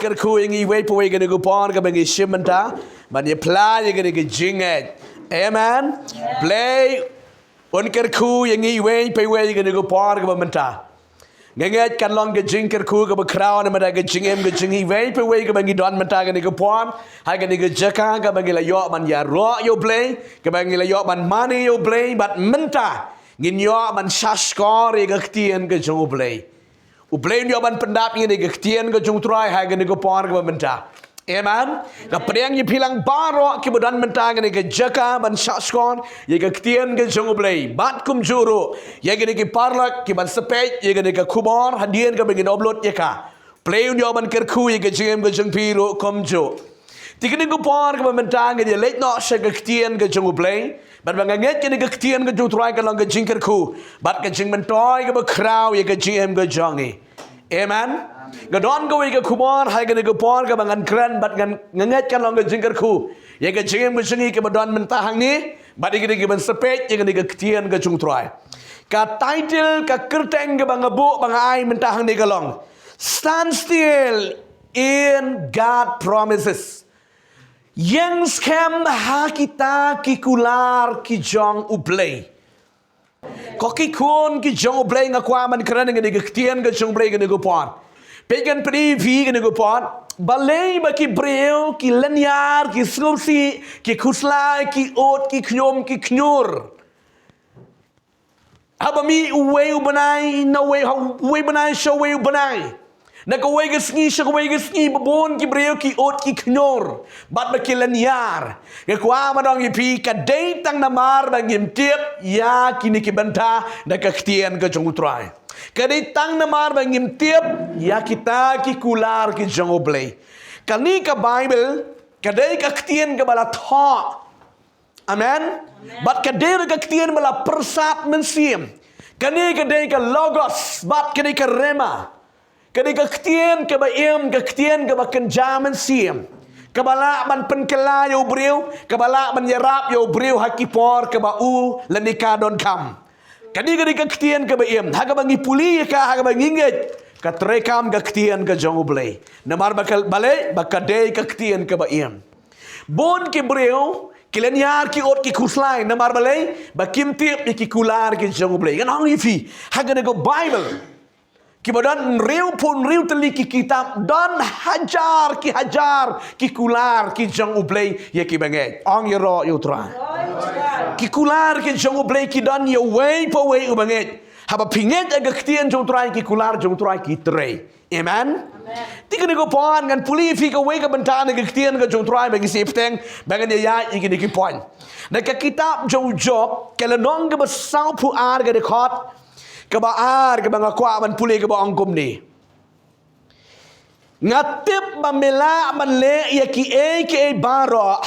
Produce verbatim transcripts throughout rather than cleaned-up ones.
kyrkhu ïa ngi iwei pa iwei kane ka por kaba ngi shim mynta ban ïa pla ïa kane ka jingngeit. Amen. Blei un kyrkhu ïa ngi iwei pa iwei kane ka por kaba mynta. Nga ngeit kan long ka jingkyrkhu kaba khraw namar ka jingim ka jong ngi iwei pa iwei kaba ngi don mynta kane ka por ha kane ka jaka kaba ngi la ïoh ban ïaroh ïa U Blei, kaba ngi la ïoh ban mane ïa U Blei, bad mynta ngin ïoh ban sngap skhor ïa ka ktien ka jong U Blei. U Blei un ïoh ban pyndap ïa kane ka ktien ka jong U Trai ha kane ka por kaba mynta. Amen. Nga pdiang ïa phi lang baroh kiba don mynta ha kane ka jaka ban sngap skhor ïa ka ktien ka jong U Blei. Bad kumjuh ruh ïa kine ki paralok kiban sa peit ïa kane ka khubor hadien kaba ngin upload ïa ka. Blei un ïoh ban kyrkhu ïa ka jingim ka jong phi ruh kumjuh. Te kane ka por kaba mynta ngin ïa leit noh sha ka ktien ka jong U Blei. Bad ba nga ngeit kane ka ktien ka jong U Trai ka long ka jingkyrkhu bad ka jingmyntoi kaba khraw ïa ka jingim ka jong ngi. Amen. Nga don kawei ka khubor ha kane ka por kaba ngan kren bad ngan, nga ngeit kan long ka jingkyrkhu ïa ka jingim ka jong ngi kaba don mynta hangne bad ïa kine kiban sa peit ïa kane ka ktien ka jong U Trai. Ka title, ka kyrteng kaba nga buh ba nga ai mynta hangne ka long Stand Still in God Promises. Ïeng skhem ha kita ki kular ki jong U Blei. Ko ki khun ki jong U Blei, nga kwah ban kren ïa kane ka ktien ka jong U Blei kane ka por. Peit, ngan pyni ïa phi kane ka por. Balei ba ki briew ki lynñiar, ki sngewsih, ki khuslai, ki ud, ki khñium, ki khñiur. Haba mih uwei u bnai na uwei, ha uwei u bnai sha uwei u bnai, na kawei ka sngi sha kawei ka sngi, ba bun ki briew ki ud, ki khñiur bad ba ki lynñiar. Nga kwah ban ong ïa phi, ka dei tang namar ba ngim tip ïa kine ki bynta na ka ktien ka jong U Trai. Ka dei tang namar ba ngim tip ïa kita ki kular ki jong U Blei. Kane ka Baibl ka dei ka ktien kaba la thoh. Amen. Bad ka dei ruh ka ktien ba la pyrsad mynsiem. Kane ka dei ka Logos bad ka dei ka Rhema. Ka dei ka ktien kaba im, ka ktien kaba kynja mynsiem, kaba lah ban pynkylla ïa u briew, kaba lah ban ïarap ïa u briew ha ki por kaba u lane ka donkam. Kane ka dei ka ktien kaba im, ha kaba ngi pule ïa ka, ha kaba ngi ngeit, ka treikam ka ktien ka jong U Blei. Namar ba ka, balei ba ka dei ka ktien kaba im. Bun ki briew ki lynñiar, ki ud, ki khuslai namar balei ba kim tip ïa ki kular ki jong U Blei. Ngan ong ïa phi, ha kane ka Baibl, kiba don hynriewphew hynriew tylli ki kitab, don hajar ki hajar ki kular ki jong U Blei ïa kiba ngeit. Ong ïaroh ïa U Trai. Ki kular ki jong U Blei ki don ïa uwei pa uwei uba ngeit. Haba phi ngeit ïa ka ktien jong U Trai, ki kular jong U Trai ki trei. Amen. Te kane ka por ngan pule ïa phi kawei ka bynta na ka ktien ka jong U Trai ba ngi sa ïa bteng, ba ngan ïa ïaid ïa kine ki point. Na ka kitab jong u Job, ka lynnong kaba sawphew ar, ka dkhot kaba ar, kaba nga kwah ban pule, kaba ong kumne: Nga tip ba me lah ban leh ïa kiei kiei baroh,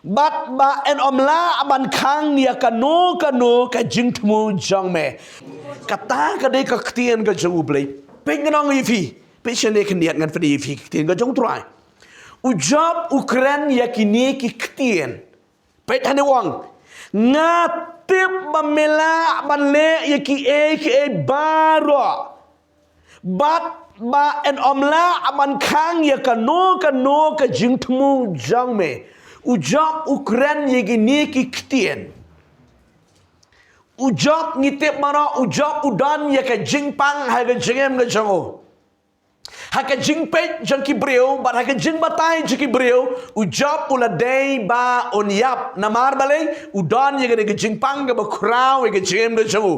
bad ba yn ym lah ban khang ïa kano kano ka jingthmu jong me. Kata ka dei ka ktien ka jong U Blei. Peit, ngan ong ïa phi, peit shane khyndiat, ngan pyni ïa phi ka ktien ka jong U Trai. U Job u kren ïa kine ki ktien. Peit hangne u ong: Nga tip ba me lah ban leh ïa kiei kiei baroh, bad ba yn ym lah ban khang ïa kano kano ka jingthmu jong me. U Job u kren ïa kine ki ktien. U Job, ngi tip baroh, u Job u don ïa ka jingpang ha ka jingim ka jong u. Ha ka jingpeit jong ki briew bad ha ka jingbatai jong ki briew, u Job u la dei ba un ïap. Namar balei? U don ïa kane ka jingpang kaba khraw ïa ka jingim ka jong u.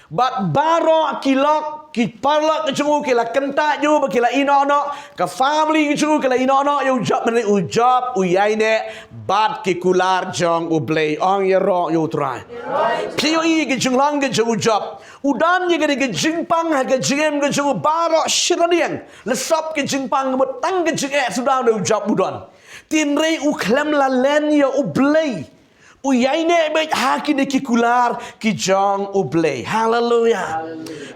Bad baroh ki lok, ki paralok ka jong u ki la kyntait ïa u bad ki la ïehnoh noh. Ka family ka jong u ki la ïehnoh noh ïa u Job, mynne u Job u ïaineh bad ki kular jong U Blei. Ong ïaroh ïa U Trai. Phi ïohi ka jinglong ka jong u Job. U don ïa kane ka jingpang ha ka jingim ka jong u baroh shi rynïeng. La sop ka jingpang, mut tang ka jingeh suda u Job u don. Hynrei u khlem la len ïa U Blei. U ïaineh beit ha kine ki kular ki jong U Blei. Haleluia.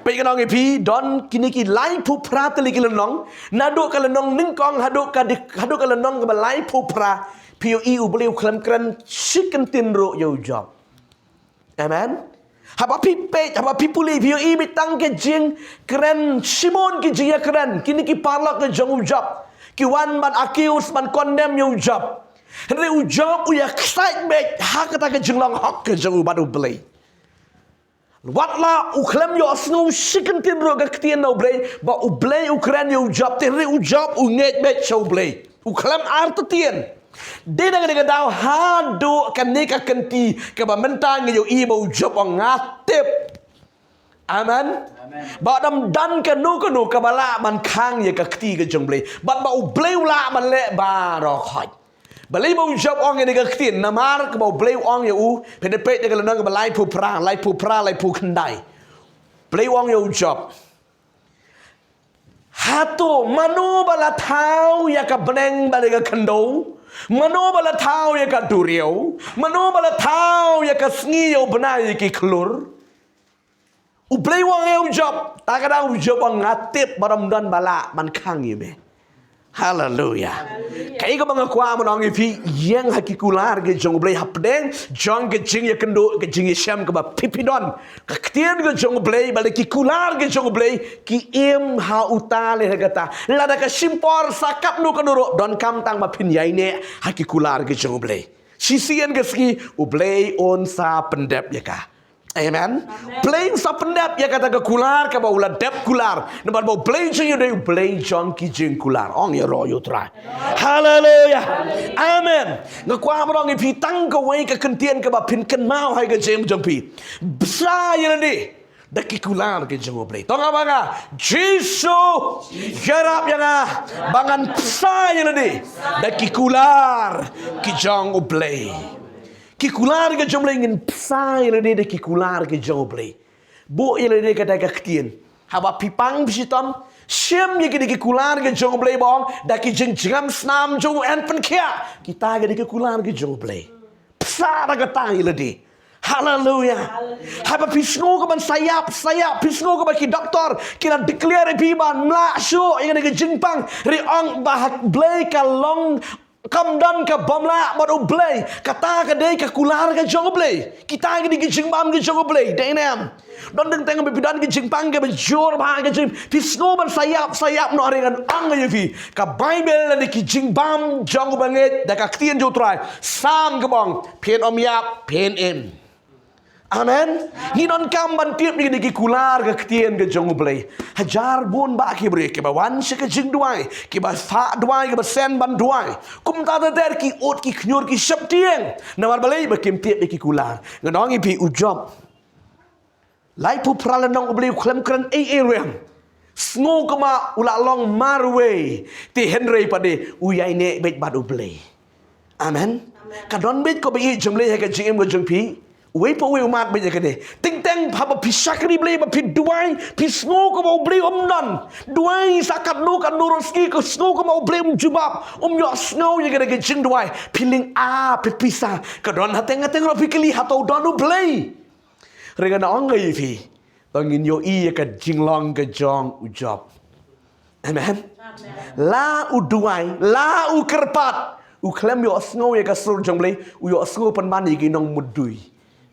Peit, ngan ong ïa phi, don kine ki laiphew phra tylli ki lynnong. Naduh ka lynnong nyngkong haduh ka di, haduh ka lynnong kaba laiphew phra. Phi ïohi U Blei u khlem kren shi kyntien ruh ïa u Job. Amen. Haba phi peit, haba phi pule, phi ïohi beit tang ka jingkren, shibun ki jingïakren, kine ki paralok ka jong u Job. Ki wan ban accuse, ban condemn ïa u Job. Hynrei u Job u ïa excited beit ha kata ka jinglong hok ka jong u bad u Blei. Wat la u khlem ïohsngew shi kyntien ruh ka ktien na u Blei, ba u Blei u kren ïa u Job, te hynrei u Job u ngeit beit sha u Blei. U khlem artatien. Dei na kane ka daw haduh kane ka kynti kaba mynta ngi ïohi ba u Job u ong nga tip. Amen. Amen. Ba dam don kano kano kaba lah ban khang ïa ka kti ka jong u Blei. Bad ba u Blei u lah ban leh baroh khoit. Balei ba u Job u ong ïa kane ka ktien, namar kaba u Blei u ong ïa u, phin da peit da ka lynnong kaba laiphew phra, laiphew phra, laiphew khyndai. Blei u ong ïa u Job. Hato, mano ba la thaw ïa ka bneng bad ïa ka khyndew, mano ba la thaw ïa ka duriaw, mano ba la thaw ïa ka sngi, ïa u bnai, ïa ki khlur. U Blei u ong ïa u Job, ta ka daw u Job u ong nga tip ba dam don ba lah ban khang ïa me. Haleluia. Kaei kaba nga kwah ban ong ïa phi, ïeng ha ki kular ki jong u Blei hapdeng jong ka jingïakynduh, ka jingïashem kaba phi phi don. Ka ktien ka jong u Blei, bad ki kular ki jong u Blei, ki im ha uta lehse kata. Lada ka shim por sa katno katno ruh, donkam tang ba phin ïaineh ha ki kular ki jong u Blei. Shisien ka sngi, u Blei un sa pyndep ïa ka. Amen. Amen. Blei un sa pyndep ïa kata ka kular kaba u la dep kular. Namar ba u Blei jong ngi u dei u Blei jong ki jingkular. Ong ïaroh ïa u Trai. Haleluia. Amen. Nga kwah ban ong ïa phi tang kawei ka kyntien kaba phin kynmaw ha ka jingim jong phi. Bsa ïalade da ki kular ki jong u Blei. To nga ong ba nga, Jisu, ïarap ïa nga ba ngan bsa ïalade da ki kular ki jong u Blei. Ki kular ki jong u Blei, ngin bsa ïalade da ki kular ki jong u Blei. Buh ïalade kata ka ktien. Haba phi pang phi shitom, shim ïa kine ki kular ki jong u Blei ba ong, da ki jingjngem snam jong u yn pynkhiah. Kita ki dei ki kular ki jong u Blei. Bsa da kata ïalade. Haleluia. Haba phi sngew kaban sa ïap, sa ïap, phi sngew kaba ki doktor ki la declare ïa phi ban ym lah shuh ïa kane ka jingpang. Hynrei ong ba ha Blei ka long, kam don kaba ym lah bad u Blei. Kata ka dei ka kular ka jong u Blei. Kita ki dei ki jingbam ki jong u Blei. Dei ne em? Don teng teng ba phi don ki jingpang kaba jur bha ka jingim. Phi sngew ban sa ïap, sa ïap noh, hynrei ngan ong ïa phi, ka Baibl lane ki jingbam jong u bangeit da ka ktien jong u Trai, Salm ka ong, phin ym ïap, phin im. Amen. Ngi donkam ban tip ïa kine ki kular ka ktien ka jong u Blei. Hajar bun bah ki briew kiba wan sha ka jingduwai, kiba phah duwai, kiba sngewbha ban duwai. Kumta ter ter ki ud ki khñiur ki sheptieng. Namar balei? Ba kim tip ïa ki kular. Ngan ong ïa phi, u Job, laiphew phra lynnong u Blei u khlem kren ei ei ruh em. Sngewkmen u la long marwei, te hynrei pat de u ïaineh beit bad u Blei. Amen. Amen. Ka don beit kaba ïeit jong u Blei ha ka jingim ka jong phi. Uwei pa uwei u mad beit ïa kane. Teng teng haba phi shakri Blei, ba phi duwai, phi sngew kumba u Blei um don. Duwai sa katno katno ruh sngi, ka sngew kumba u Blei um jubab, um ïohsngew ïa kane ka jingduwai. Phi lyngngoh, phi pisa. Ka don hateng hateng ruh phi kylli hato u don u Blei. Hynrei ngan ong ïa phi, to ngin ïohi ïa ka jinglong ka jong u Job. Amen. Amen. La u duwai, la u kyrpad, u khlem ïohsngew ïa ka sur jong u Blei, u ïohsngew pynban ïa ki nongmudui.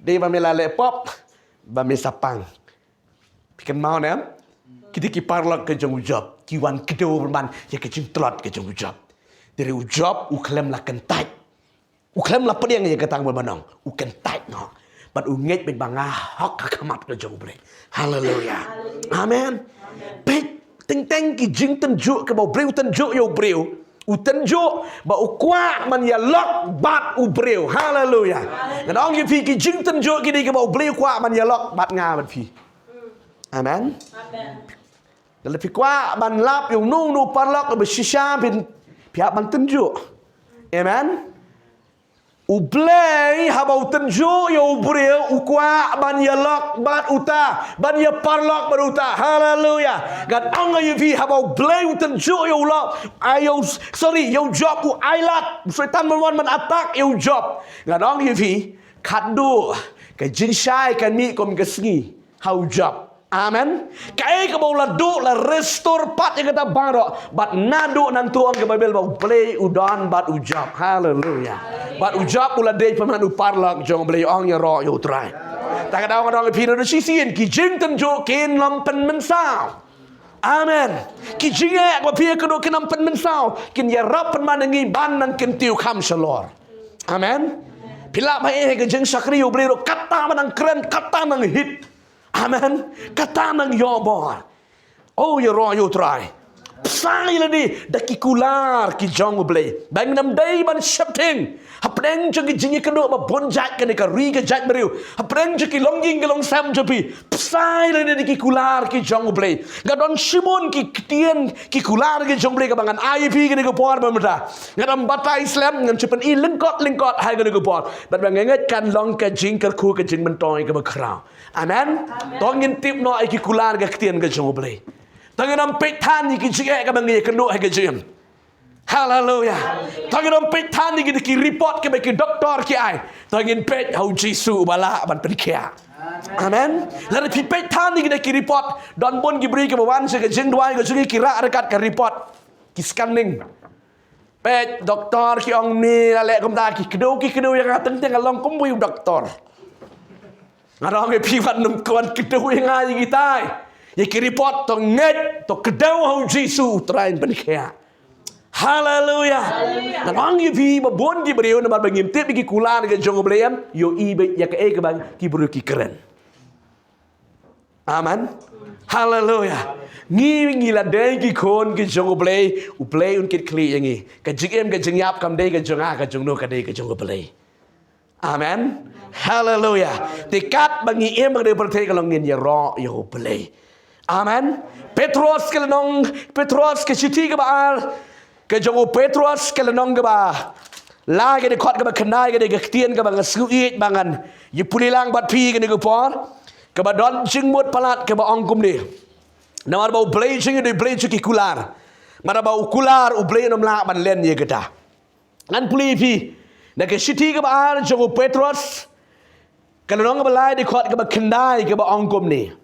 Dei ba me la leh pop, ba me sa pang. Phi kynmaw ne em? Ki dei ki paralok ka jong u Job, ki wan kdew pynban ïa ka jingtlot ka jong u Job. Hynrei u Job u khlem la kyntait. U khlem la pdiang ïa kata kaba u ong, u kyntait noh. Bad u ngeit beit ba nga hok ha khmat ka jong u Blei. Haleluia. Amen. Peit, teng teng ki jingtynjuh kaba u briew u tynjuh ïa u briew. U tynjuh ba u kwah ban ïalok bad u briew. Haleluia. Ngan ong ïa phi, ki jingtynjuh kine kiba u Blei u kwah ban ïalok bad nga bad phi. Amen. Lada phi kwah ban lap ïa uno uno u paralok ba shisha, phi hap ban tynjuh. Amen. U Blei haba u tynjuh ïa u briew u kwah ban ïalok bad uta, ban ïaparalok bad uta. Haleluia. Ngan ong ïa phi, haba u Blei u tynjuh ïa u lok, ai ïa u, sorry, ïa u Job u ailad. U Soitan ban wan ban attack ïa u Job. Ngan ong ïa phi, khadduh ka jingshai kan mih kum ka sngi ha u Job. Amen. Kaei kaba u la duh la restore pat ïa kata baroh. Bad naduh nangta ong ka Baibl ba u Blei u don bad u Job. Haleluia. Bad u Job u la dei pynban u paralok jong u Blei, ong ïaroh ïa u Trai. Ta ka daw nga ong ïa phi, naduh shisien ki jingtynjuh kin ym pynmynsaw. Amen. Ki jingeh ba phi ïakynduh kin ym pynmynsaw, kin ïarap pynban ïa ngi ban nang kyntiew kham shalor. Amen. Phi lah ban ïeh ha ka jingshakri U Blei ruh, kata ba nang kren, kata nang hit. Amen. Kata nang ïoh bor. Oh, ïaroh ïa U Trai. Bsa ïa lade da ki kular ki jong U Blei. Ba ngin ym dei ban sheptieng hapdeng jong ki jingïakynduh ba bun jait, kane ka ri ka jaitbynriew, hapdeng jong ki longïing ki longsem jong phi. Bsa ïa lade da ki kular ki jong U Blei. Nga don shibun ki ktien, ki kular ki jong U Blei kaba ngan ai ïa phi kane ka por ba mynta. Ngan ym batai slem, ngan shu pyni lyngkot lyngkot ha kane ka por. Bad ba nga ngeit kan long ka jingkyrkhu, ka jingmyntoi kaba khraw. Amen. To ngin tip noh ïa ki kular ka ktien ka jong U Blei. To ngin ym peit than ïa ki jingeh kaba ngi ïakynduh ha ka jingim. Haleluya. To ngin ym peit than ïa ki, ki report kiba ki doktor ki ai. To ngin peit ha U Jisu uba lah ban pynkhiah. Amen. Lada phi peit than ïa ki, ki report, don bun ki briew kiba wan sha ka jingduwai ka jong ngi, ki rah ryngkat ka report, ki scanning. Peit, doktor ki ong ne, la leh kumta, ki kdew, ki kdew ïa nga, teng teng nga long kumwei u doktor. Nga ong ïa phi, wat nym kwah kdew ïa nga ïa kitai. Ïa ki report, to ngeit, to kdew ha U Jisu, U Trai un pynkhiah. Haleluya. Nga ong ïa phi, ba bun ki briew namar ba ngim tip ïa ki kular ka jong U Blei, em ïohi beit ïa kaei kaba ki briew ki kren. Amen. Haleluya. Ngi, ngi la dei ki khun ki jong U Blei, U Blei un kit khlieh ïa ngi. Ka jingim, ka jingïap kam dei ka jong nga, ka jong no, ka dei ka jong U Blei. Amen. Haleluya. Te katba ngi im ha kane ka pyrthei ka long ngin ïaroh ïa U Blei. Amen. Petros ka lynnong, Petros ka shithi kaba ar, ka jong u Petros ka lynnong kaba lai, ka dkhot kaba khyndai, ka dei ka ktien kaba nga sngewieit ba ngan ïa pule lang bad phi kane ka por. Kaba don jingmut palat kaba ong kumne. Namar ba U Blei jong ngi u dei U Blei jong ki kular. Namar ba u kular U Blei un ym lah ban len ïa kata. Ngan pule ïa phi na ka shithi kaba ar jong u Petros, ka lynnong kaba lai, dkhot kaba khyndai, kaba ong kumne.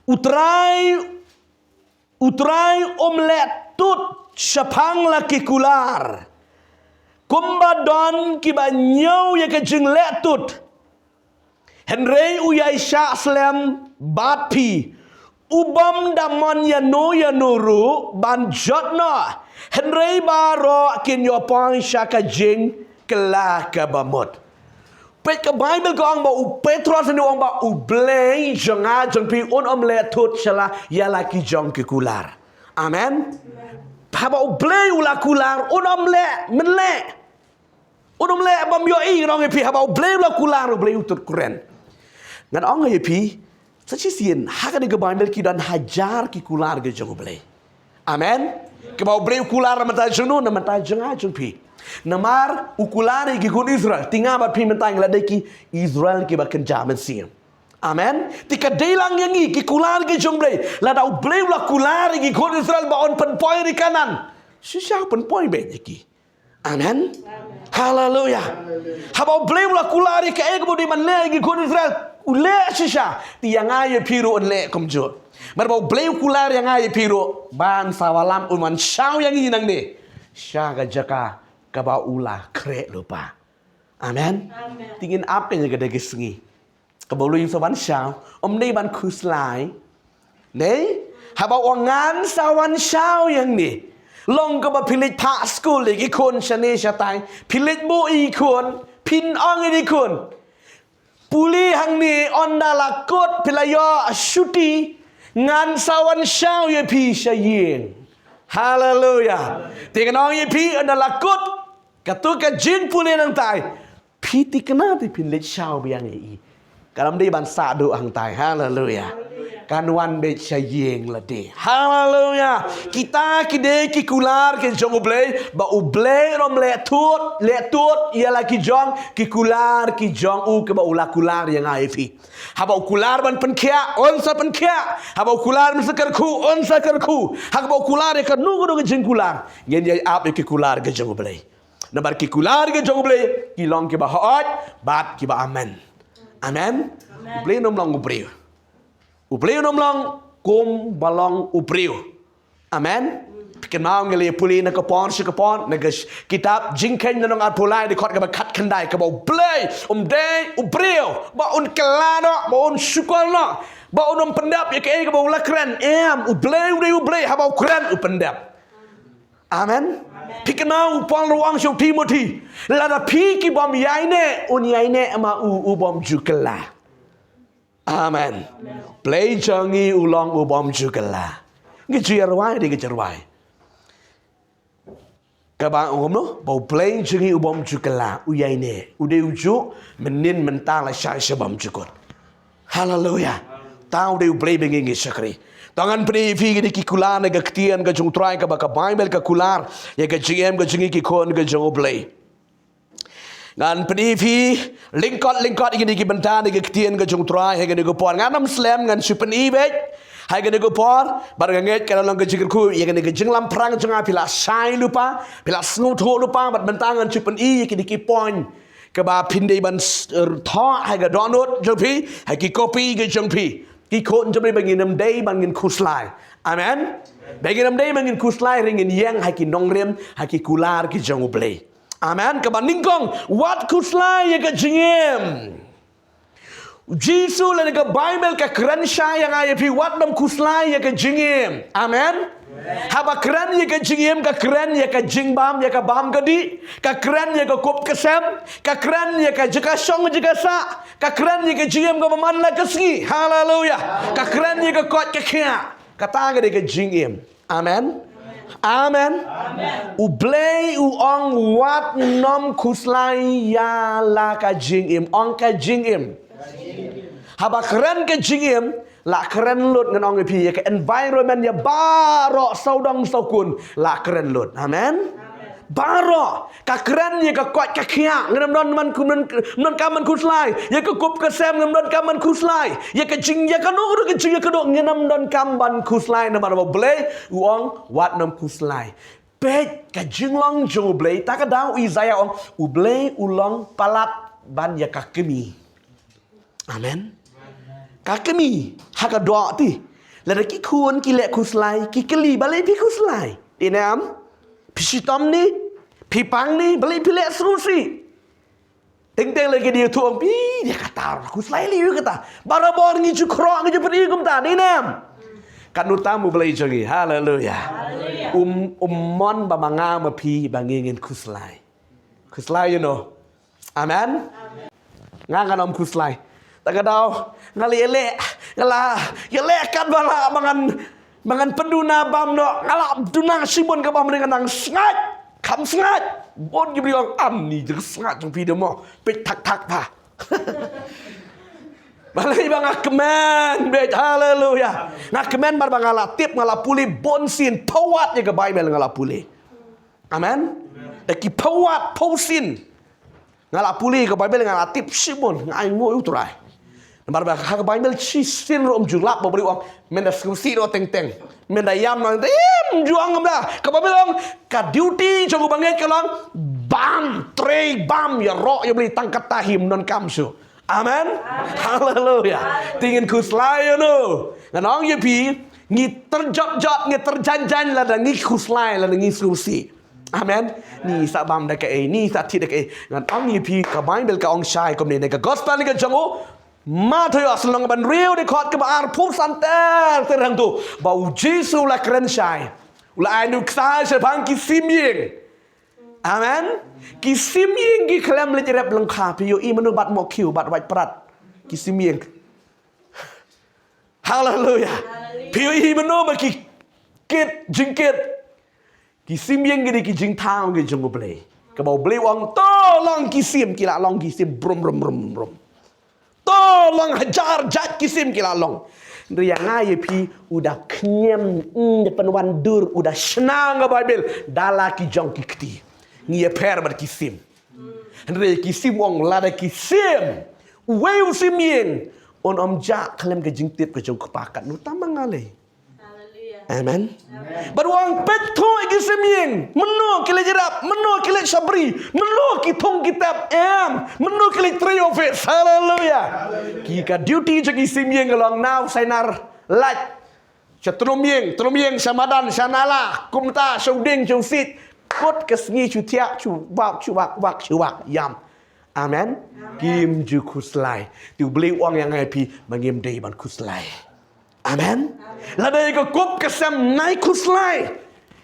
U Trai, U Trai um leh tut shaphang la ki kular, kumba don kiba ñiew ïa ka jingleh tut. Hynrei u ïai shah slem bad phi, u bym da mon ïano ïano ruh ban jot noh, hynrei baroh kin ïoh poi sha ka jingkylla kaba mut. Peit, ka Baibl ka ong ba u Petros une u ong ba U Blei jong nga jong phi un ym leh tut sha la ïa la ki jong ki kular. Amen. Haba U Blei u la kular, un ym leh, men leh. Un ym leh bym ïohi, ngan ong ïa phi, haba U Blei u la kular, U Blei u tut kren. Ngan ong ïa phi, sa shisien ha kane ka Baibl ki don hajar ki kular ki jong U Blei. Amen. Kaba U Blei u kular na bynta jong no, na bynta jong nga jong phi. Namar u kular ïa ki khun Israel, te nga bad phi mynta ngi la dei ki Israel kiba kynja mynsiem. Amen. Te ka dei lang ïa ngi ki kular ki jong U Blei. Lada U Blei u la kular ïa ki khun Israel ba un pynpoi ri Kanaan, shisha u pynpoi beit ïa ki. Amen. Haleluya. Haba U Blei u la kular ïa kaei kaba u dei ban leh ïa ki khun Israel, u leh shisha. Te ïa nga ïa phi ruh un leh kumjuh. Namar ba U Blei u kular ïa nga ïa phi ruh ban sa wallam, un wan shaw ïa ngi nangne sha ka jaka kaba u la khreh lypa. Amen. Te ngin ap ïa kane ka dei ka sngi kaba u la ïoh sa wan shaw, ym dei ban khuslai. Dei, haba u ong ngan sa wan shaw ïa ngi. Long kaba phi leit phah skul ïa ki khun shane shatai, phi leit buh ïa ki khun, phin ong ïa ki khun, pule hangne, ynda la kut phi la ïoh shuti, ngan sa wan shaw ïa phi sha ïing. Haleluya. Te ngan ong ïa phi, ynda la kut kato ka jingpule nangtai, phi thikna te phin leit shaw biang ïa i. Kan ym dei ban sah duh hangtai. Haleluya. Kan wan beit sha ïing lade. Haleluya. Kita ki dei ki kular ki jong U Blei, ba U Blei un ym leh tut, leh tut ïa la ki jong ki kular ki jong u, kiba u la kular ïa nga ïa phi. Haba u kular ban pynkhiah, un sa pynkhiah. Haba u kular ban sa kyrkhu, un sa kyrkhu. Haba u kular ïa kano kano ka jingkular, ngin ïai ap ïa ki kular ki jong U Blei. Namar ki kular ki jong U Blei ki long kiba hooid bad kiba amen. Amen. Amen. U Blei un ym long u briew. U Blei un ym long kumba long u briew. Amen. Phi kynmaw ngi la pule na ka por sha ka por na ka sh- kitab Jingkheiñ na nong arphew lai dkhot kaba khatkhyndai, kaba U Blei um dei u briew ba un kylla noh, ba un shukor noh, ba un ym pyndep ïa kaei kaba u la kren. Em, U Blei u dei U Blei, haba u kren u pyndep. Amen. Phi kynmaw u Paul ruh u ong sha u Timothi, lada phi ki bym ïaineh, un ïaineh ma u u bym ju kylla. Amen. Blei jong ngi u long u bym ju kylla. Ngi ju ïa rwai, ngi ju ïa rwai. Kaba ong kumno, ba U Blei jong ngi u bym ju kylla, u ïaineh, u dei u juh, mynnin mynta lashai sha bymjukut. Haleluya. Te u dei U Blei ba ngi ngi shakri. To ngan pyni ïa phi kine ki kular na ka ktien ka jong U Trai, kaba ka Baibl ka kular ïa ka jingim ka jong ngi ki khun ka jong U Blei. Ngan pyni ïa phi lyngkot lyngkot ïa kine ki bynta na ka ktien ka jong U Trai ha kane ka por. Ngan ym slem, ngan shu pyni beit ha kane ka por. Bad nga ngeit ka la long ka jingkyrkhu ïa kane ka jinglamphrang jong nga, phi la shai lypa, phi la sngewthuh lypa, bad mynta ngan shu pyni ïa kine ki point kaba phin dei ban s- er, thoh ha ka dohnud jong phi, ha ki kopi ka jong phi. Ki khun jong phi, ba ngin ym dei ban ngin khuslai. Amen. Ba ngin ym dei ban ngin khuslai, hynrei ngin ïeng ha ki nongrim, ha ki kular ki jong U Blei. Amen. Kaba nyngkong, wat khuslai ïa ka jingim. U Jisu lane ka Baibl ka kren shai ïa nga ïa phi, wat nym khuslai ïa ka jingim. Amen. Haba kren ïa ka jingim, ka kren ïa ka jingbam, ïa ka bam ka dih, ka kren ïa ka kup ka sem, ka kren ïa ka jaka shong jaka sah, ka kren ïa ka jingim kaba man la ka sngi. Haleluya. Ka kren ïa ka koit ka khiah. Kata ka dei ka jingim. Amen. Amen. U Blei u ong wat nym khuslai ïa la ka jingim. Ong ka jingim. Haba kren ka jingim, la kren lut, ngan ong ïa phi, ïa ka environment ïa baroh sawdong sawkun, la kren lut. Amen. Baroh, ka kren ïa ka koit ka khiah, ngam donkam ban khuslai, ïa ka kup ka sem ngam donkam ban khuslai, ïa ka jingïakynduh ruh, ka jingïakynduh ngam donkam ban khuslai, namar ba U Blei u ong wat nym khuslai. Peit ka jinglong jong U Blei, ta ka daw u Isaïah u ong, U Blei u long palat ban ïa ka kmie. Amen. Ka kmie ha ka doh te, lada ki khun ki leh khuslai, ki kylli, balei phi khuslai? Te ne em? Phi shitom ne? Phi pang ne? Balei phi leh sngewsih? Teng teng lada ki dei ïathuh, ong phi, dei kata, khuslai lei ïa kata. Barabor ngi ju khroh, ngi ju pyni kumta, te ne em? Katno tam U Blei jong ngi. Haleluya. Um, um mon ba ma nga ma phi ba ngi ngin khuslai. Khuslai, you know. Amen. Nga ngan ym khuslai. Ta ka daw nga la ïaleh, nga la ïaleh katba lah ba ngan, ba ngan pynduna bam noh, nga la duna shibun ka bam, nga nang sngaid, kham sngaid. Bun ki briew ong, am ni jong sngaid jong phi de mo, peit thak thak pha. Balei ba nga kmen beit, haleluya. Nga kmen namar ba nga la tip, nga la pule bun sien, phew wat ïa ka Baibl nga la pule. Amen. Da ki phew wat phew sien nga la pule ka Baibl, nga la tip shibun, nga ainguh ïa U Trai. Namar ba ha ka Baibl shisien ruh ym ju lap ba briew ong, men da sngewsih noh teng teng, men da ïam noh teng teng, ym ju ong kumta. Ka Baibl ong ka duty jong u bangeit ka long bam, trei bam, ïaroh ïa U Blei, tang kata hi, ym donkam shuh. Amen. Haleluya. Te ngin khuslai ïa uno? Ngan ong ïa phi, ngi tyrjot jot, ngi tyrjan jan lada ngi khuslai, lada ngi sngewsih. Amen. Ni sa bam da kaei, ni sa thied da kaei. Ngan ong ïa phi, ka Baibl ka ong shai kumne, ne ka gospel ne ka jong u Mathaios lynnong ban hynriew, dkhot kaba arphew san ter ter hangto, ba U Jisu u la kren shai, u la ai nuksa shaphang ki sim ïing. Amen. Ki sim ïing ki khlem leit rep lyngkha, phi ïohi mano bat mohkhiew, bat wait prat? Ki sim ïing. Haleluya. Phi ïohi mano ba ki kit jingkit? Ki sim ïing ki dei ki jingthaw ki jong U Blei. Kaba U Blei u ong to long ki sim, ki la long ki sim brum brum brum brum. To long hajar jait ki sim, ki la long. Hynrei ïa nga ïa phi, u da khñium, mm, da pynwandur, u da shna, nga Baibl da la ki jong ki kti. Ngi ïapher bad ki sim. Hynrei ki sim, u ong lada ki sim, uwei u sim ïing un ym jah khlem ka jingtip ka jong U Kpa, katno tam ma nga lei. Amen. Bad u ong, peit thuh ïa ki sim ïing, mano ki leit rep, mano ki leit shaphrang, mano ki thung ki tep, em, mano ki leit trei office. Haleluya. Ki, ka duty jong ki sim ïing ka long, na u sainar light, Sha tnum ïing, tnum ïing, sha madan, sha nala, kumta, sha u dieng, sha u siej. Kut ka sngi shu thiah, shu wak, shu wak, wak, shu wak, ïam. Amen. Kim ju khuslai. Te U Blei u ong ïa nga ïa phi, ba ngim dei ban khuslai. Amen. Lada ïa ka kup ka sem nai khuslai.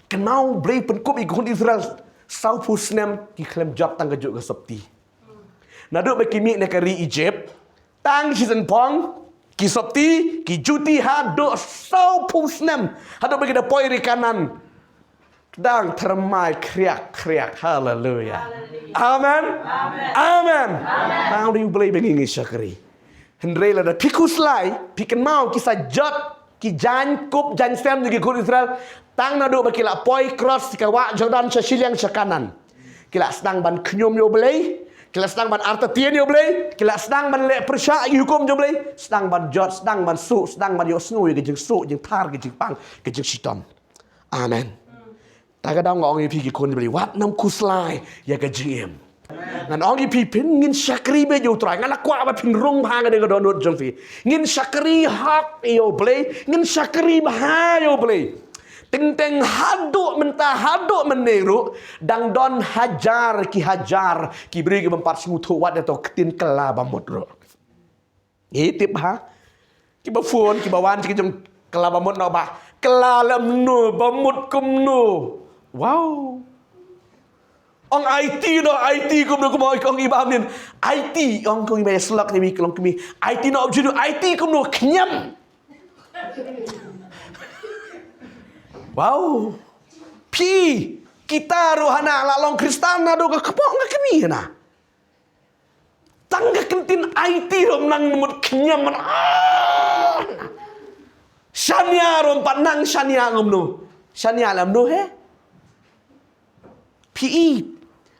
Kynmaw U Blei u pynkup ïa ki khun Israel sawphew snem ki khlem jot tang kajuh ka sopti. Naduh ba ki mih na ka ri Egypt, tang shisien phong, ki sopti, ki juti haduh sawphew snem. Haduh ba ki da poi ri Kanaan. Dang tyrmai khriak khriak. Haleluya. Amen. Amen. Tang ri U Blei ba ngi ngi shakri. Hynrei lada phi khuslai, phi kynmaw ki sa jot, ki jaiñ kup jaiñ sem jong ki khun Israel. Tang naduh ba ki la poi cross ka wah Jordan sha shiliang sha Kanaan. Ki la sdang ban khñium ïa U Blei, ki la sdang ban artatien ïa U Blei, ki la sdang ban leh pyrshah ïa ki hukum jong U Blei, sdang ban jot, sdang ban suh, sdang ban ïohsngew ïa ka jingsuk, jingthar, ka jingpang, ka jingshitom. Amen. Ta ka daw nga ong ïa phi ki khun Blei, wat nym khuslai ïa ka jingim. Ngan ong ïa phi phin ngin shakri beit ïa U Trai, nga la kwah ba phin rung bha ha ka dohnud jong phi. Ngin shakri hok ïa U Blei, ngin shakri bha ïa U Blei. Teng teng haduh mynta haduh mynne ruh dang don hajar ki hajar ki briew ki bym pat sngewthuh wat ïa to ktien kylla ba mut ruh. Ngi tip ha. Kiba phone, kiba wan, ki jong kylla ba mut noh ba. Kylla lem no, ba mut kumno. Wow. Ong I T noh, I T kumno kumno, ong i ba min. I T, ong kong i ba slok ni mi klong kmi. I T noh, objudu, I T kumno, khñiam. Wow. Phi, kita ruh hana la long Kristan naduh ka kpoh nga kmi hana. Tang ka ktien I T ruh nang mut khñiam man. Ah! Shania ruh pat nang shania ngam no. Shania lam no he. Phi i.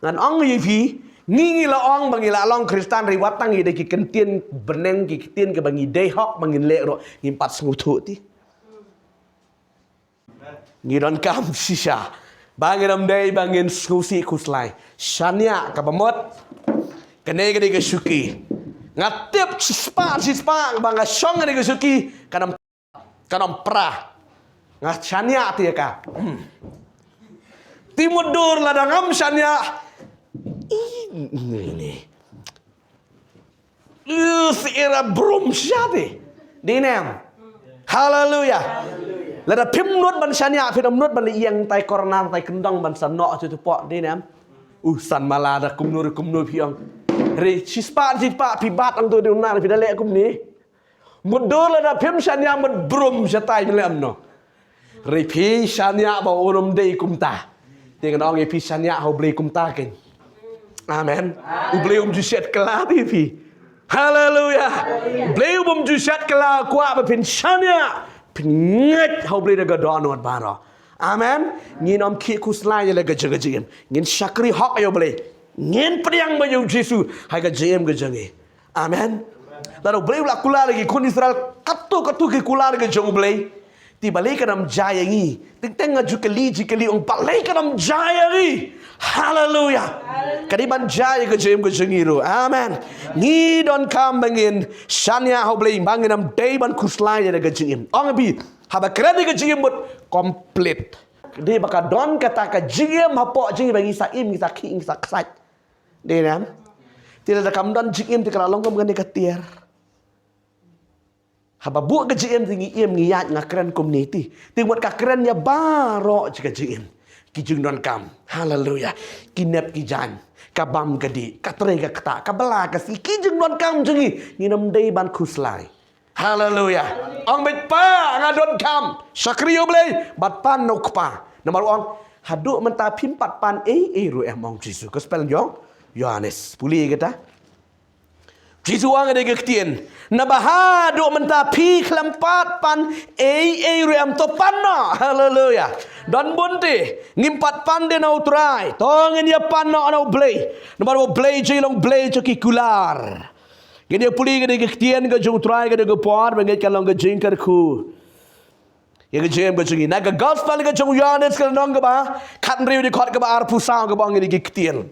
Ngan ong ïa phi. Ngi ngi la ong ba ngi la long Kristan ri wat tang i dei ki ktien bneng ki ktien ki ba ngi dei hok ba ngin leh ruh ngim pat sngewthuh ti. Ngi donkam shisha. Ba ngin ym dei ba ngin sngewsih khuslai. Shaniah kaba mut. Kane ka dei ka shuki. Nga tip shispah shispah ba nga shong kane ka shuki. Kan ym, kan ym pra. Nga shaniah ti ka. Hmm. Ti mutdur lada ngam shaniah. Ih, ini. Lu si era brum shati. Dei ne em. Haleluya. Lada phim nud ban shaniah, phim nud ban ïeng tai corner, tai kyndong ban sa noh tu tu pok, dei ne em. Uh, san mala da kumno kumno phi ong. Re, shispah, shispah, phi bat ang tu di unar, phi da leh kumne. Mutdur lada phim shaniah mut brum shatai phi leh em no. Re phi shaniah ba un ym dei kumta. Te ngan ong ïa phi shaniah ha U Blei kumta kein. Amen. U Blei um ju shet kylla ïa phi. Haleluya. U Blei um ju shet kylla, kwah ba phin shaniah. Phin ngeit ha U Blei da ka dohnud baroh. Amen. Ngin ym khih khuslai ïa la ka jong ka jingim. Ngin shakri hok ïa U Blei. Ngin pdiang bad ïa U Jisu ha ka jingim ka jong ngi. Amen. Lada U Blei u la kular ïa ki khun Israel, katto katto ki kular ïa ka jong U Blei. Te balei kan ym jia ïa ngi? Teng teng nga ju kylli jingkylli, ong balei kan ym jia ïa ngi? Haleluya. Ka dei ban jia ïa ka jingim ka jong ngi ruh. Amen. Ngi donkam ba ngin shaniah ha U Blei, ba ngin ym dei ban khuslai ïa ka jingim. Ong ïa phi, haba kren ïa ka jingim mut complete. Dei ba ka don kata ka jingim hapoh jong ngi ba ngi sa im, ngi sa khih, ngi sa ksait. Dei ne em? Te lada kam don jingim te ka la long kum kane ka tiar. Haba buh ka jingim te ngi im ngi ïaid, nga kren kumne te. Te mut ka kren ïa baroh jong ka jingim. Ki jingdonkam. Haleluya. Ki nep ki jaiñ. Ka bam ka dih. Ka trei ka ktah. Ka bylla ka sngi. Ki jingdonkam jong ngi. Ngin ym dei ban khuslai. Haleluya. Ong beit Pa, nga donkam. Shakri ïa U Blei. Bad pan na U Kpa. Namar ong, haduh mynta phim pat pan ei ei ruh em, ong Jisu. Gospel jong Ïohannes. Pule kita. Jisu ong ha kane ka ktien. Naba haduh mynta phi khlem pat pan ei ei ruh em, to pan noh. Haleluya. Don bun te. Ngim pat pan de na U Trai. To ngin ïa pan noh na U Blei. Namar U Blei jong ngi long Blei jong ki kular. Ngin ïa pule kane ka ktien ka jong U Trai kane ka por, ba ngeit ka long ka jingkyrkhu ïa ka jingim ka jong ngi. Na ka gospel ka jong u Ïohannes ka lynnong kaba khathynriew dkhot kaba arphew saw kaba ong kane ka ktien.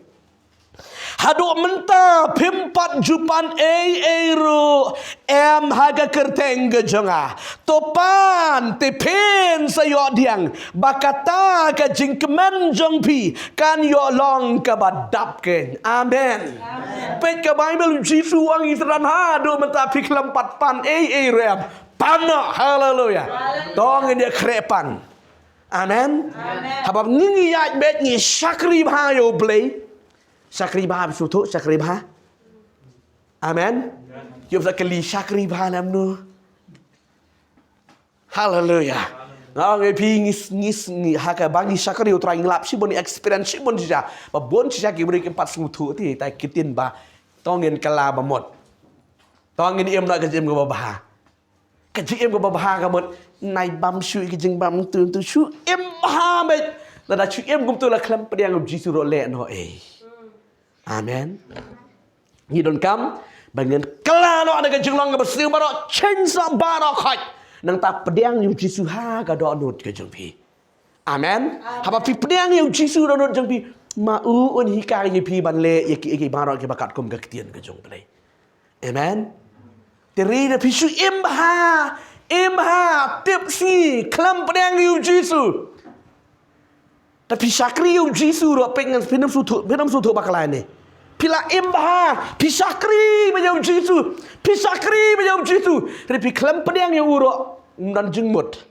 Haduh mynta phim pat ju pan ei ei ruh em ha ka kyrteng ka jong nga. To pan te phin sa ïoh pdiang ba kata ka jingkmen jong phi kan ïoh long kaba dap keiñ. Amen. Peit ka Baibl, Jisu u ong ïa ki synran, haduh mynta phi khlem pat pan ei ei ruh em. Pan noh. Haleluya. To ngin ïa khreh pan. Amen. Haba ngi ngi ïaid beit ngi shakri bha ïa U Blei. Shakri bha, phi sngewthuh shakri bha? Amen. Ïoh sa kali shakri bha lem nu. Haleluya. Nga ong ïa phi ngi ngi ngi ha kaba ngi shakri U Trai ngi lap shibun, experience shibun shisha. Ba bun shisha ki briew kim pat sngewthuh te tai ktien ba to ngin kylla ba mut. To ngin im na ka jingim kaba bha. Ka jingim kaba bha ka mut nai bam shu ka jingbam tu tu shu im bha beit. Lada shu im kumtu la khlem pdiang U Jisu ruh leh noh ei. Amen. Ngi donkam ba ngin kylla noh na ka jinglong kaba sniew baroh, change noh baroh khoit. Nangta pdiang ïa U Jisu ha ka dohnud ka jong phi. Amen. Haba phi pdiang ïa U Jisu dohnud jong phi, ma u un hikai ïa phi ban leh ïa ki, ïa ki baroh kiba katkum ka ktien ka jong U Blei. Amen. Te ri da phi shu im bha, im bha, tip sngi khlem pdiang ïa U Jisu. Da phi shakri ïa U Jisu ruh pyngan phin ym sngewthuh, phin ym sngewthuh bakla ne. Phi la im bha, phi shakri bha ïa U Jisu, phi shakri bha ïa U Jisu. Te phi khlem pdiang ïa u ruh, ym don jingmut.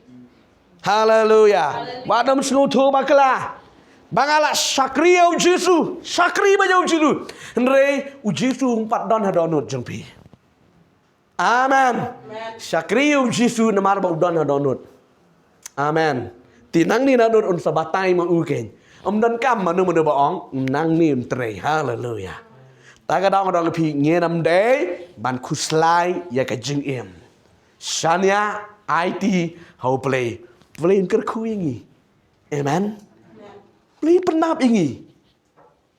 Haleluya. Wat nym sngewthuh bakla ba nga la shakri ïa U Jisu, shakri bha ïa U Jisu. Hynrei U Jisu um pat don ha dohnud jong phi. Amen. Shakri ïa U Jisu namar ba u don ha dohnud. Amen. Te nangne na dohnud un sa batai ma u keiñ. Um donkam mano mano ba ong, nangne un trei. Haleluya. Ta ka daw nga ong ïa phi, ngin ym dei ban khuslai ïa ka jingim. Shaniah, aiti ha U Blei. Blei un kyrkhu ïa ngi. Amen. Blei pynnap ïa ngi.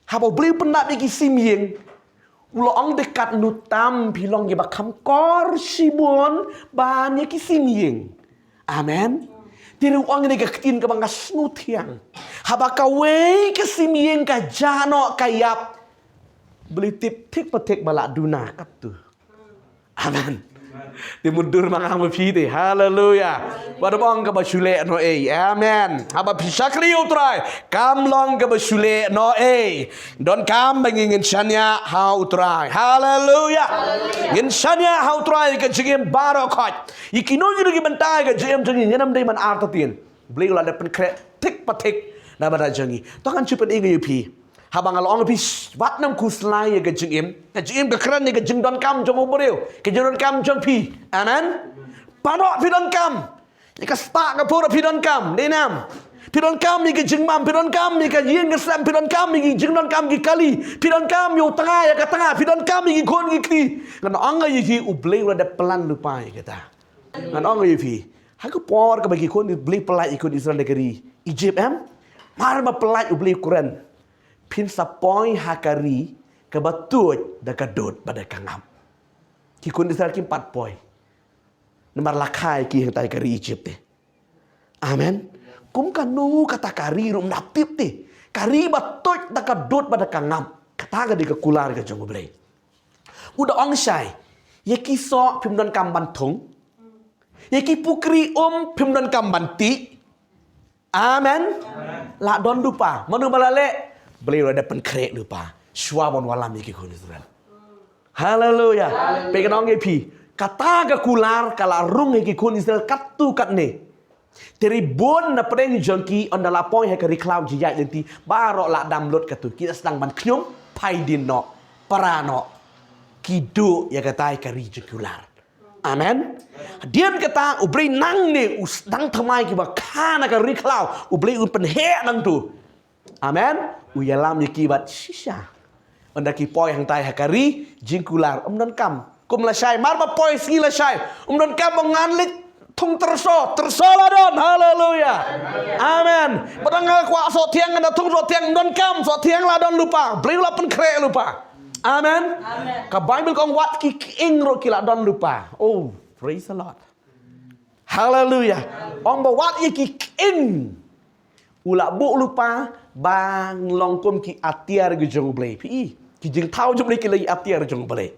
Haba U Blei pynnap ïa ki sim ïing, u la ong de katno tam phi long kiba kham kor shibun ban ïa ki sim ïing. Amen. Te u ong ïa ka ktien kaba nga sngewthiang. Haba kawei ka sim ïing ka jah noh ka ïap, Blei tip thik pa thik ba la duna katto. Amen. Te mutdur ma nga ma phi te. Haleluya. Wat ym ong kaba shu leh noh ei. Amen. Haba phi shakri ïa U Trai, kam long kaba shu leh noh ei. Donkam ba ngi ngin shaniah ha U Trai. Haleluya. Ngin shaniah ha U Trai ka jingim baroh khoit. Ïa kino kino ki bynta ka jingim jong ngi ngin ym dei ban artatien. Blei u la dep pynkhreh thik pa thik na bynta jong ngi. To ngan shu pyni ïa phi. Haba nga la ong ïa phi, wat nym khuslai ïa ka jingim. Ka jingim ka kren ïa ka jingdonkam jong u briew, ka jingdonkam jong phi. Amen. Pano phi donkam ïa ka spah ka por, phi donkam, dei nam? Phi donkam ïa ka jingbam, phi donkam ïa ka ïing ka sem, phi donkam ïa ka jingdonkam ki kali, phi donkam ïa u tnga ïa ka tnga, phi donkam ïa ki khun ki kti. Ngan ong ïa phi, U Blei u la dep plan lypa ïa kata. Ngan ong ïa phi, ha ka por kaba ki khun, U Blei pyllait ïa ki khun Israel na ka ri Egypt, em? Mar ba pyllait, U Blei u kren, phin sa poi ha ka ri kaba tuid da ka dud bad da ka ngap. Ki khun Israel kim pat poi. Namar la kha ïa ki hangtai ka ri Egypt te. Amen. Kum kano kata ka ri ruh ym da tip te. Ka ri ba tuid da ka dud bad da ka ngap. Kata ka dei ka kular ka jong U Blei. U da ong shai, ïa ki soh phim donkam ban thung. Ïa ki pukri um phim donkam ban tih. Amen. La don lypa. Mano ba la leh? Blei u la dep pynkhreh lypa shuwa ban wallam ïa ki khun Israel. Haleluya. Peit, ngan ong ïa phi, kata ka kular ka la rung ïa ki khun Israel katto katne. Te ri bun na pdeng jong ki, ynda la poi ha ka ri khlaw, jingïaid lynti baroh la dam lut katto, ki la sdang ban khñium, phai dien noh, para noh. Ki duh ïa katai ka ri jong ki kular. Amen. Hadien kata U Blei nangne u sdang thymmai kiba kha na ka ri khlaw, U Blei un pynheh nangto. Amen. U ïalam ïa ki bad shisha. Ynda ki poi hangtai ha ka ri jingkular, ym donkam. Kum lashai, mar ba poi sngi lashai, ym donkam ba ngan leit thung tyrso, tyrso la don. Haleluya. Amen. Ba dang nga kwah soh thiang, ngan da thung soh thiang, ym donkam, soh thiang la don lypa. Blei u la pynkhreh lypa. Amen. Ka Baibl ka ong wat ki khing ruh ki la don lypa. Oh, praise the Lord. Haleluya. Ong ba wat ïa ki khing u la buh lypa ban long kum ki atiar ki jong U Blei. Phi i, Ki jingthaw jong U Blei ki la ïa ap tiar jong U Blei.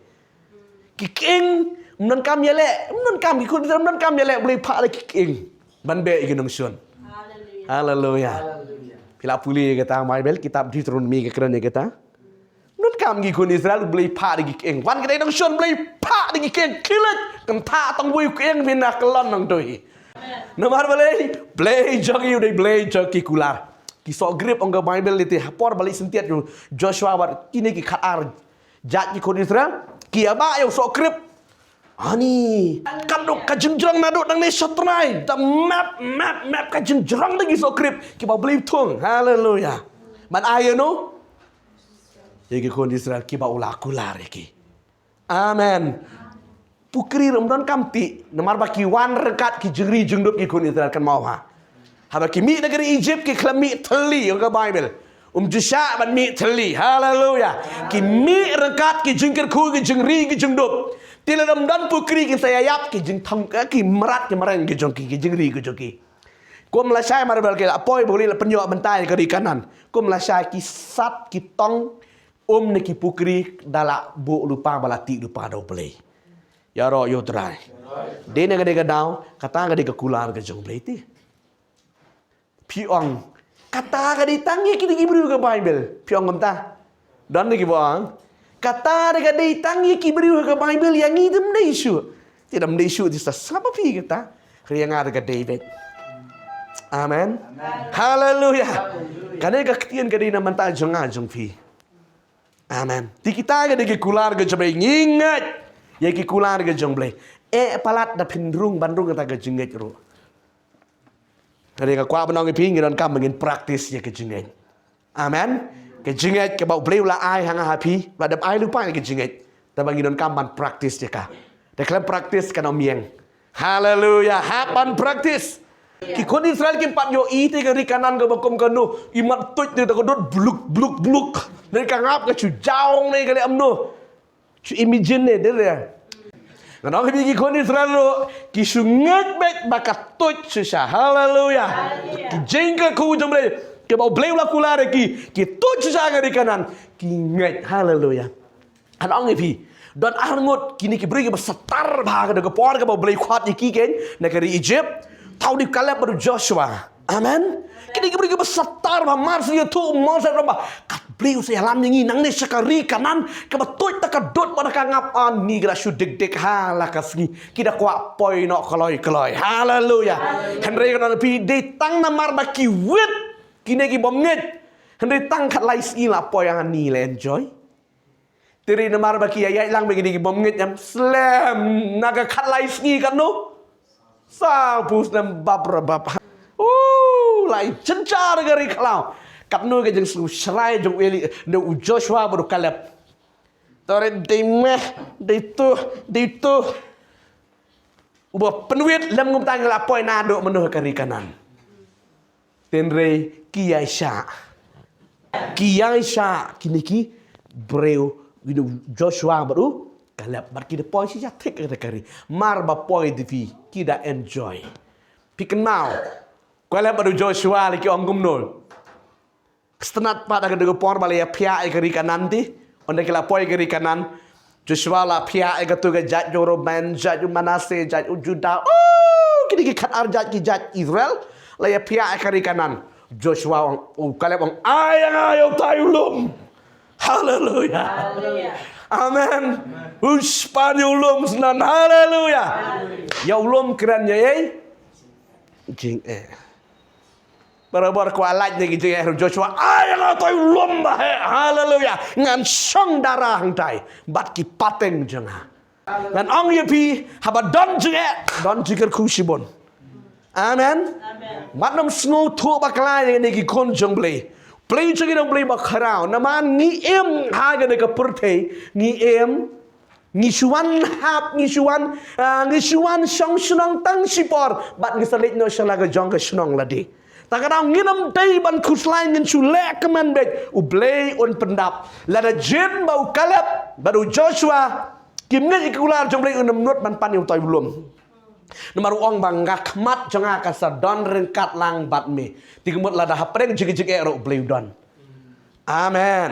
Ki king, ym donkam ïaleh, ym donkam ki khun Israel, ym donkam ïaleh, U Blei phah da ki king ban beh ïa ki nongshun. Haleluya. Phi la pule ïa kata Baibl, kitab Deuteronomi ka kren ïa kata. Ym donkam ki khun Israel, U Blei phah da ki king. Wan ki dei nongshun, U Blei phah da ki king. Ki leit kynthah tang wei u king, phin da kyllon nongdui. Namar balei, Blei jong ngi u dei Blei jong ki kular. Ki soh grip ong ka Baibl lei te ha por ba leit syntiat ïa u Joshua bad kine ki khatar jait ki khun Israel. Ki ïa bah ïa u soh grip. Ani, kam duk ka jingjrong naduh nangne sha trai. Da map, map, map ka jingjrong da ki soh grip. Kiba U Blei u thung. Haleluya. Ban ai ïa no? Ïa ki khun Israel kiba u la kular ïa ki. Amen. Pukri ruh ym donkam tih, namar ba ki wan ryngkat ki jingri jingdup ki khun Israel, kynmaw ha. Haba ki mih na ka ri Egypt ki khlem mih thylli, ong ka Baibl. Um ju shah ban mih thylli. Haleluya. Ki mih ryngkat ki jingkyrkhu, ki jingri, ki jingdup. Te lada ym don pukri, kin sa ïa ïap ki jingthong, eh, ki mrad ki mreng ki jong ki, ki jingri ki jong ki. Kum lashai mar bel ki la poi ba U Blei la pynïoh bynta ïa ka ri Kanaan. Kum lashai ki sat ki tong um ne ki pukri da la buh lypa ba la tih lypa da U Blei. Ïaroh ïa U Trai. Dei na ka dei ka daw, kata ka dei ka kular ka jong U Blei te. Phi ong, kata ka dei tang ïa kine ki briew ka Baibl. Phi ong kumta. Don ne kiba ong, kata ka dei tang ïa ki briew ka Baibl, ïa ngi ym dei shuh. Te ym dei shuh te sa sngap phi kata. Hynrei ïa nga ka dei beit. Amen. Haleluya. Kane ka ktien ka dei na bynta jong nga jong phi. Amen. Te kita ka dei ki kular ka jong U Blei, ngi ngeit ïa ki kular ka jong U Blei. Eh, palat da phin rung ban rung kata ka jingngeit ruh. Hynrei nga kwah ban ong ïa phi, ngi donkam ba ngin practice ïa ka jingngeit. Amen. Ka jingngeit kaba U Blei u la ai ha nga ha phi, u la dep ai lypa ïa ka jingngeit. Te ba ngi donkam ban practice ïa ka. Te khlem practice kan ym ïeng. Haleluya. Hap ban practice. Ki khun Israel kim pat ïohi te ka ri Kanaan kaba kum kano, i mat tuid te ka dud bluk, bluk, bluk. Te ka ngap ka shu jaw ne ka leh kumno. Shu imagine ne, dei re. Ngan ong ïa phi ki khun Israel ruh, ki shu ngeit beit ba ka tuid shisha. Haleluya. Ki jingkyrkhu jong U Blei, kiba U Blei u la kular ïa ki, ki tuid shisha ka ri Kanaan. Ki ngeit. Haleluya. Ngan ong ïa phi, don ar ngut kine ki briew kiba star bha ka dei ka por kaba U Blei u khot ïa ki kein na ka ri Egypt. Thaw dei u Kaleb bad u Joshua. Amen. Kine ki briew kiba star bha, mar shu ïathuh u Moses ba, kat Blei u sa ïalam ïa ngi nangne sha ka ri Kanaan, kaba tuid da ka dud bad da ka ngap. Ani ki da shu dik dik ha la ka sngi. Ki da kwah poi noh kloi kloi. Haleluya. Hynrei ngan ong ïa phi, dei tang namar ba ki wit kine ki bym ngeit. Hynrei tang khatlai sngi la poi, ani la enjoy. Te ri namar ba ki ïaid lang bad kine ki bym ngeit, em slem na ka khatlai sngi katno. Sa pus nem bap ra bap. Uh, lai jynjar ka ri khlaw. Katno ka jingsngewsynei jong u Eli, ne u Joshua bad u Kaleb. Tore dei meh, dei tuh, dei tuh. Uba pynwit lem ngam tang la poi naduh mynno ka ri Kanaan. Hynrei ki ïaishah. Ki ïaishah kine ki briew, kine u Joshua bad u Kaleb, bad ki da poi shisha thik ka ri. Mar ba poi te phi, ki da enjoy. Phi kynmaw, Kaleb bad u Joshua lei ki ong kumno? Sngewtynnat pat ha ka dei ka por ba la ïa phiah ïa ka ri Kanaan te. Ynda ki la poi ïa ka ri Kanaan, Joshua la phiah ïa kato ka jait jong u Reuben, jait jong u Manasseh, jait jong u Judah. Oh, kine ki khatar jait ki jait Israel. La ïa phiah ïa ka ri Kanaan. Joshua ong, u Kaleb ong, ai ïa nga ïa utai u lum. Haleluya. Amen. U span ïa u lum sngewtynnat. Haleluya. Ïa u lum kren ïa ei? Jingeh. Barabor kwah lait ne ki jingeh ruh Joshua. Ai ïa nga utai u lum ba heh. Haleluya. Ngan shong dara hangtai bad ki pateng jong nga. Ngan ong ïa phi, haba don jingeh, don jingkyrkhu shibun. Amen. Bad nym sngewthuh bakla ïa kine ki khun jong U Blei. Blei jong ngi dei U Blei ba khraw. Namar ngi im ha kane ka pyrthei, ngi im, ngi shu wan hap, ngi shu wan, ah, ngi shu wan shong shnong tang shipor bad ngi sa leit noh sha la ka jong ka shnong lade. Ta ka daw ngin ym dei ban khuslai, ngin shu leh kmen beit, U Blei un pyndap. Lada jin ba u Kaleb bad u Joshua kim ngeit ïa ka kular jong U Blei, un ym nud ban pan ïa utai u lum. Namar u ong ba ka khmat jong nga kan sa don ryngkat lang bad me. Te ka mut lada hapdeng jingeh ruh U Blei u don. Amen.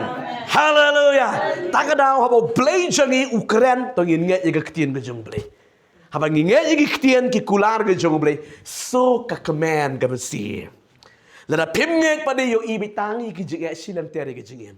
Haleluya. Ta ka daw haba U Blei jong ngi u kren, to ngin ngeit ïa ka ktien ka jong U Blei. Haba ngi ngeit ïa ki ktien ki kular ka jong U Blei, so ka kmen ka masi. Lada phim ngeit pat de, ïohi beit tang ïa ki jingeh shi lynter ïa ki jingim.